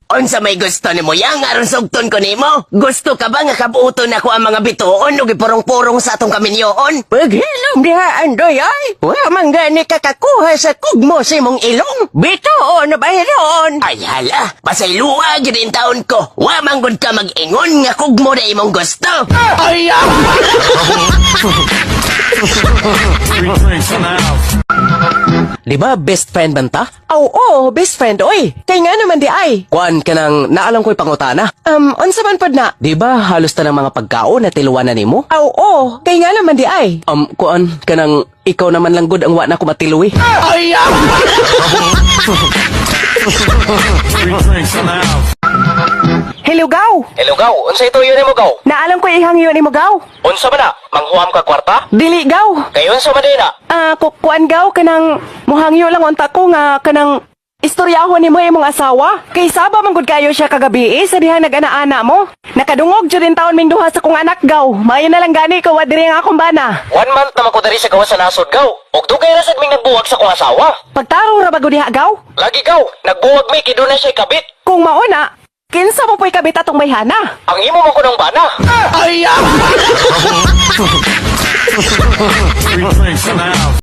Unsa may gusto nimo yang aron sugton ko nimo? Gusto ka ba nga kabuton ako ang mga bituon ug ipurong-purong sa atong kaminyoon? Paghilom diha, Andoy, ay! Wa man gani kakakuha sa kugmo sa imong ilong. Bituon na ba hiroon? Ay hala, pasaylua gyud in taon ko. Wa man gud ka mag-ingon nga kugmo na imong gusto. Ay! Three drinks in the house. Di ba best friend man ta? Oo, best friend, oy. Kay nga naman di ay. Kuan ka nang naalang ko'y pangutana. Unsa man pod na? Di ba halos ta ng mga pagkaon na tiluan na nimo? Oo, kay nga naman di ay. Kuan ka nang ikaw naman lang gud ang wa na ko matiluwi. Three drinks in the house. Hello, gaw. Hello gaw, unsa ito yun mo gaw? Naalam ko ihangyo nimo, gaw. Unsa man na? Manghuam ka kwarta? Dili, gaw. Kay unsa man na? Ah, kuan gaw kanang muhangyo lang unta ko nga kanang istoryahon nimo imong asawa. Kay saba man gud kayo siya kagabi eh, sa diha nag-ana-ana mo. Nakadungog jud in taon ming duha sa kong anak, gaw. Maayo na lang gani ko wa diri ang akong bana. One month naman ko diri sa gawas sa nasod gaw. Ug dugay ra sad ming nagbuwag sa kong asawa. Pagtarong ra ba gud diha, gaw? Lagi gaw, nagbuwag mi kay doon na siya kabit. Kung mauna, kinsa mo po'y kabit atong bayhana? Ang imo man ko ng bana. Three drinks in the house.